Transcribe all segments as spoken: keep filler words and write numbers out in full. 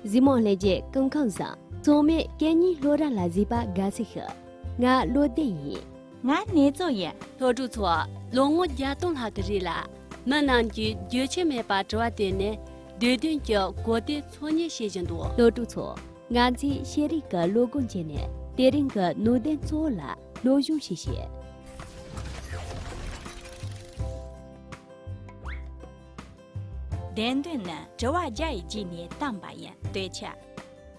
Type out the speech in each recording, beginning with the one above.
གཟིགས་མོ་ལྷན་རྒྱས་སྐུ་ཁམས་བཟང་། ཚང་མས་སྐད་གཉིས་སློབ་གྲྭ་ལ་གཟིགས་པ་དགའ་བསུ་ཞུ། ང་བློ་བདེ་ཡིན། ང་ནེ་ཙོ་ཡིན། སློབ་ཕྲུག་ཚོ། ལོ་ངོ་བརྒྱད་སྟོང་ལྷག་གི་རིང་ལ། མི་རྣམས་ཀྱིས་རྒྱུན་ཆད་མེད་པར་དྲི་བ་དྲིས་ནས། བདེ་དོན་གྱི་གོ་བདེ་འཚོལ་སྙེག་བྱེད་བཞིན་འདུག་སློབ་ཕྲུག་ཚོ། ང་ཚོས་ཤེས་རིག་གི་བློ་སྒོ་འབྱེད་ནས། དེ་རིང་གི་ནུས་ལྡན་གཙོ་བོ་ལ་སློབ་སྦྱོང་ཞིག་བྱེད། བདེན་དོན་ནི་དྲི་བ་བརྒྱ་ཡི་རྗེས་ནས་བཏང་པ་ཡིན། ལྟོས་ཆ།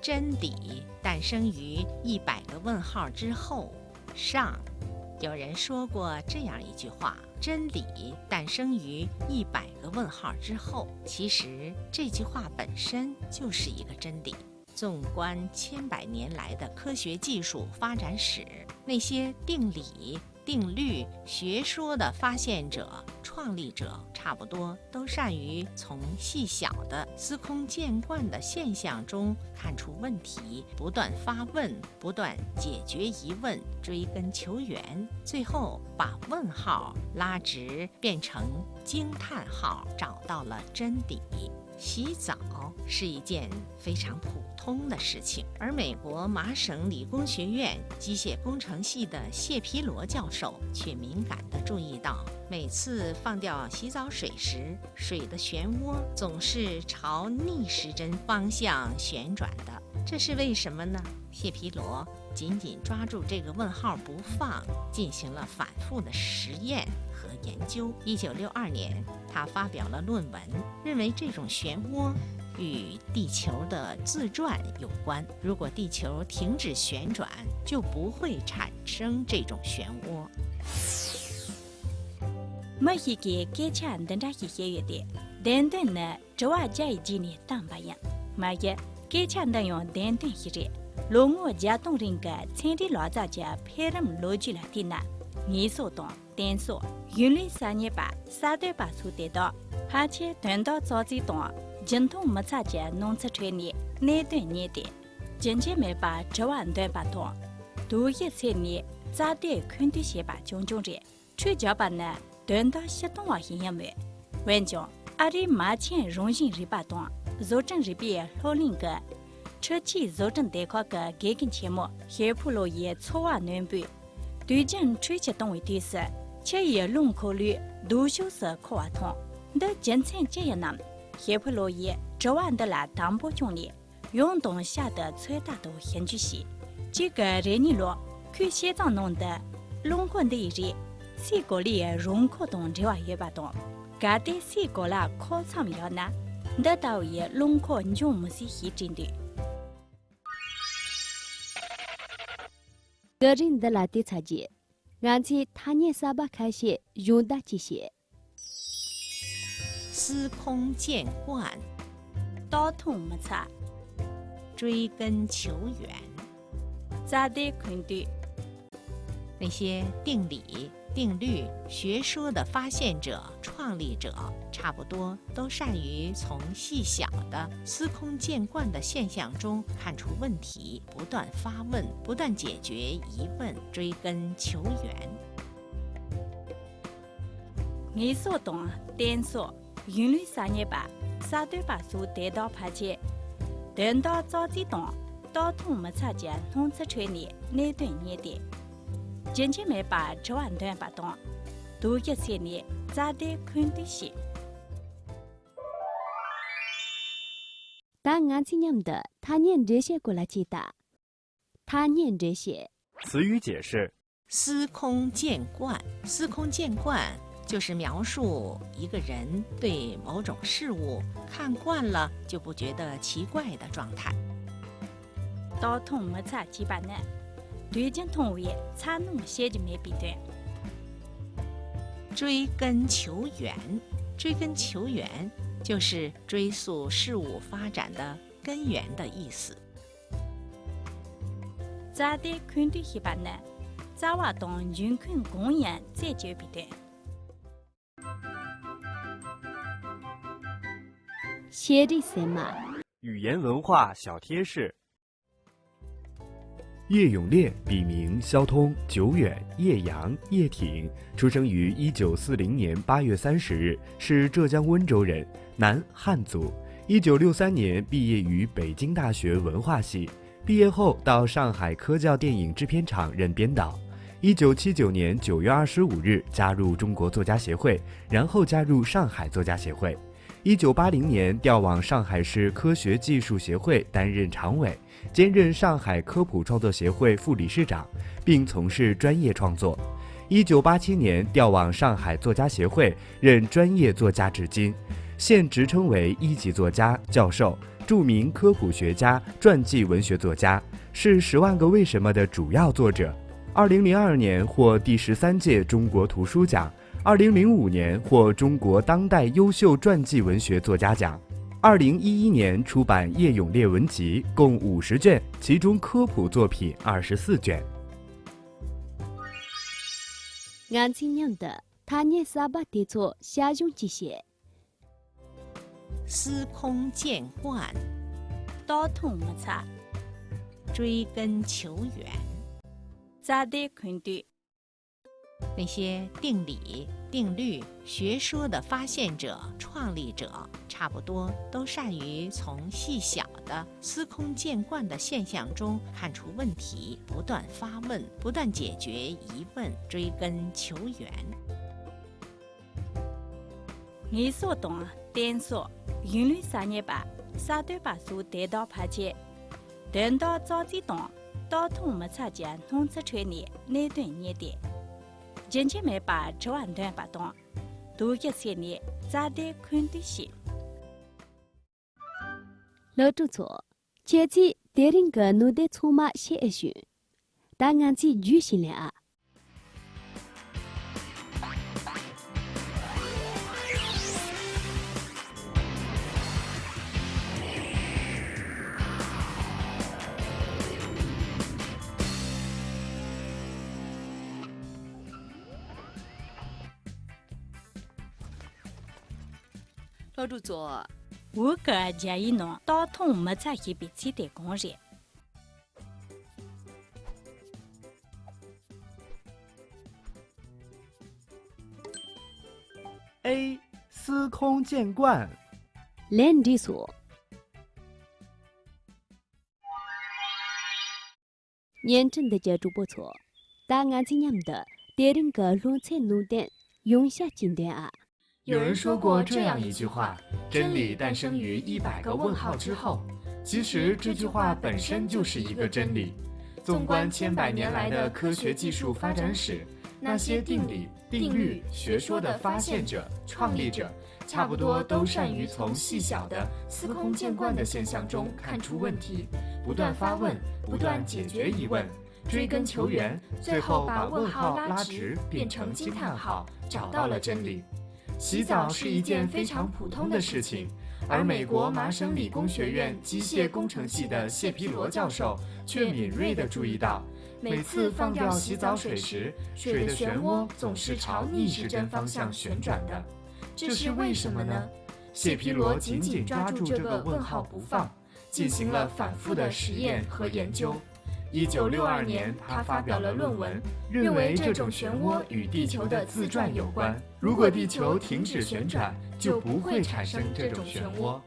真理诞生于一百个问号之后。上，有人说过这样一句话：“真理诞生于一百个问号之后。”其实这句话本身就是一个真理。纵观千百年来的科学技术发展史，那些定理、定律、学说的发现者、创立者，差不多都善于从细小的司空见惯的现象中看出问题，不断发问，不断解决疑问，追根求源，最后把问号拉直，变成惊叹号，找到了真理。洗澡是一件非常普通的事情，而美国麻省理工学院机械工程系的谢皮罗教授却敏感地注意到，每次放掉洗澡水时，水的漩涡总是朝逆时针方向旋转的，这是为什么呢？谢皮罗紧紧抓住这个问号不放，进行了反复的实验和研究。一九六二年，他发表了论文，认为这种漩涡与地球的自转有关。如果地球停止旋转，就不会产生这种漩涡。 མི་ཞིག་གིས་སྐད་ཆ་འདི་འདྲ་ཞིག་བཤད་ཡོད་དེ། བདེན་དོན་ནི་དྲི་བ་བརྒྱ་ཡི་རྗེས་ནས་བཏང་པ་ཡིན། མ་གཞི་སྐད་ཆ་འདི་ཡང་བདེན་དོན་ཞིག་རེད། ལོ་ངོ་བརྒྱ་སྟོང་རིང་གི་ཚན་རིག་ལག་རྩལ་གྱི་འཕེལ་རིམ་ལོ་རྒྱུས་ལ་བལྟས་ན། དངོས་ཟོག་དང་། བསྟེན་ཟོག་གཞོན་ལུས་གསར་རྙེད་པ། གསར་གཏོད་པ་སོགས་དེ་དག་ཕལ་ཆེར་དོན་དག་ཙག་ཙིག་དང་། རྒྱུན་མཐོང་མི་ཚར་གྱི་སྣང་ཚུལ་ཁྲོད་ནས་གནད་དོན་རྙེད་དེ། རྒྱུན་ཆད་མེད་པར་དྲི་བ་འདོན་པ་དང་། དོགས་གཞི་སེལ་ནས་རྩ་དོན་ཁུངས་གཏུགས་བྱེད་པ་རྐྱང་རྐྱང་རེད། ཁྲུས་རྒྱག་པ་ནི་དོན་དག་ཕྱིར་གཏོང་བ་ཞིག་ཡིན་མོད། འོན་ཀྱང་། ཨ་རིའི་མ་ཆེན་རང་བཞིན་རིག་པ་དང་བཟོ་སྐྲུན་རིག་པའི་སློབ་གླིང་གི་ཁྲུས་ཆས་བཟོ་སྐྲུན་སྡེ་ཁག་གི་དགེ་རྒན་ཆེན་མོ་ཞེ་ཕུ་ལོ་ཡིས་ཚོར་བ་རྣོན་པོས། དུས་རྒྱུན་ཁྲུས་ཆུ་གཏོང་བའི་དུས་སུ་ཆུ་ཡི་རླུང་འཁོར་ལོས་རྡོ་ཤུགས་སུ་འཁོར་བ་མཐོང་། འདི་རྒྱུ་མཚན་ཅི་ཡིན་ནམ། ཞེ་ཕུ་ལོ་ཡིས་དྲི་བ་འདི་ལ་དང་པོ་བྱུང་ནས། ཡང་དང་བསྐྱར་དུ་ཚོད་ལྟ་དང་ཞིབ་འཇུག་བྱས། གཅིག་གི་རེ་གཉིས་ལོ། ཁོའི་བྱས་ཙང་ནང་དུ། རླངས་འཁོར་འདི་ཡི་རིགས་སའི་གོ་ལའི་རང་འཁོར་དང་འབྲེལ་བ་ཡོད་པ་དང་། གལ་ཏེ་སའི་གོ་ལ་འཁོར་མཚམས་ཡོད་ན། འདི་ལྟ་བུའི་རླངས་འཁོར་འབྱུང་མི་སྲིད་ཞེས་བྲིས་འདུག་དེ་རིང་འདི་ལ་བལྟས་ཚར་རྗེས། ང་ཚོས་ཐ་སྙད་གསར་པ་ཁ་ཤས་སྦྱོང་བརྡར་གྱིས་བཤད། 司空见惯， རྟགས་མཐོང་མི་ཚར། 追根求源， རྩ་དོན་ཁུངས་གཏུགས། 那些定理、定律、学说的发现者、创立者，差不多都善于从细小的司空见惯的现象中看出问题，不断发问，不断解决疑问，追根求源。 དངོས་ཟོག་དང་། བསྟེན་ཟོག་གཞོན་ལུས་གསར་རྙེད་པ། གསར་གཏོད་པ་སོགས་དེ་དག་ཕལ་ཆེར། དོན་དག་ཙག་ཙིག་དང་། རྟགས་མཐོང་མི་ཚར་གྱི་སྣང་ཚུལ་ཁྲོད་ནས་གནད་དོན་རྙེད་དེ། རྒྱུན་ཆད་མེད་པར་དྲི་བ་འདོན་པ་དང་། དོགས་གཞི་སེལ་ནས་རྩ་དོན་ཁུངས་གཏུགས་བྱས། ད་ང་ཚོས་མཉམ་དུ་ཐ་སྙད་འགྲེལ་བཤད་སྐོར་ལ་ཅིག་ལྟ། ཐ་སྙད་འགྲེལ་བཤད། 词语解释： 司空见惯，司空见惯就是描述一个人对某种事物看惯了就不觉得奇怪的状态。 རྟགས་མཐོང་མི་ཚར་ཅེས་པ་ནི། དུས་རྒྱུན་མཐོང་བའི་འཚར་སྣང་བྱེད་རྒྱུ་མེད་པའི་དོན། 追根求源，追根求源就是追溯事物发展的根源的意思。 རྩ་དོན་ཁུངས་གཏུགས་ཞེས་པ་ནི། རྩ་བ་དང་འབྱུང་ཁུངས་གང་ཡིན་རྩད་གཅོད་པའི་དོན། ཤེས་རིག་གསར་མ། 语言文化小贴士。叶永烈笔名萧通，久远、叶阳、叶挺，出生于一九四零年八月三十日，是浙江温州人，男，汉族。一九六三年毕业于北京大学文化系，毕业后到上海科教电影制片厂任编导。一九七九年九月二十五日加入中国作家协会，然后加入上海作家协会。一九八零年调往上海市科学技术协会担任常委，兼任上海科普创作协会副理事长，并从事专业创作。一九八七年调往上海作家协会，任专业作家至今，现职称为一级作家、教授、著名科普学家、传记文学作家，是《十万个为什么》的主要作者。二零零二年获第十三届中国图书奖，二零零五年获中国当代优秀传记文学作家奖。二零一一年出版《叶永烈文集》，共五十卷，其中科普作品二十四卷。 ང་ཚོས་མཉམ་དུ་ཐ་སྙད་གསར་པ་དེ་ཚོ་ཞལ་བཞུགས་ཀྱིས་བཤད། 司空见惯， ཏོག་མཐོང་མི་ཚར། 追根求源， རྩ་དོན་ཁུངས་འདུས། 那些定理、定律、学说的发现者、创立者，差不多都善于从细小的司空见惯的现象中看出问题，不断发问，不断解决疑问，追根求源。 དངོས་ཟོག་དང་བརྟེན་ཟོག་ཡུན་རིང་གསར་རྙེད་པ། གསར་གཏོད་པ་སོགས་དེ་དག་ཕལ་ཆེར་དོན་དག་ཙག་ཙིག་དང་ཏོག་མཐོང་མི་ཚར་གྱི་སྣང་ཚུལ་ཁྲོད་ནས་གནད་དོན་རྙེད་དེ། རྒྱུན་ཆད་མེད་པར་དྲི་བ་འདོན་པ་དང་། དོགས་གཞི་སེལ་ནས་རྩ་དོན་ཁུངས་འདུས་བྱས། སློབ་ཕྲུག་ཚོ། ཁྱེད་ཚོས་དེ་རིང་གི་ནུས་ལྡན་ཚང་མ་ཤེས་ཨེ་བྱུང་། ད་ང་ཚོས་རྒྱུས་ཤིག་ལེན་ཨ། སློབ་ཕྲུག་ཚོ། འོག་གི་རྒྱ་ཡིག་ནང་ཏོག་མཐོང་མི་ཚར་ཞེས་པའི་ཚིག་དེ་གང་རེད། A. 司空见惯。 ལན་འགྲིག་སོང་། བརྙན་འཕྲིན་འདི་གའི་གྲོགས་པོ་ཚོ། ད་ང་ཚོས་མཉམ་དུ་དེ་རིང་གི་སློབ་ཚན་ནང་བསྟན་ཡོང་བཤད་ཅིག་འདོན་ཨ། 有人说过这样一句话：真理诞生于一百个问号之后。其实这句话本身就是一个真理。纵观千百年来的科学技术发展史，那些定理、定律、学说的发现者、创立者，差不多都善于从细小的司空见惯的现象中看出问题，不断发问，不断解决疑问，追根求源，最后把问号拉直，变成惊叹号，找到了真理。 洗澡是一件非常普通的事情，而美国麻省理工学院机械工程系的谢皮罗教授却敏锐地注意到，每次放掉洗澡水时，水的漩涡总是朝逆时针方向旋转的。这是为什么呢？谢皮罗紧紧抓住这个问号不放， 进行了反复的实验和研究。一九六二年，他发表了论文，认为这种漩涡与地球的自转有关。如果地球停止旋转，就不会产生这种漩涡。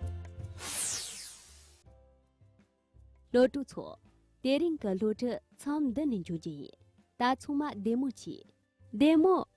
སློབ་ཕྲུག་ཚོ། དེ་རིང་གི་སློབ་ཁྲིད་མཚམས་འདི་ནས་འཇོག་རྒྱུ་ཡིན། ད་ཚང་མ་བདེ་མོ་བྱོས། བདེ་མོ།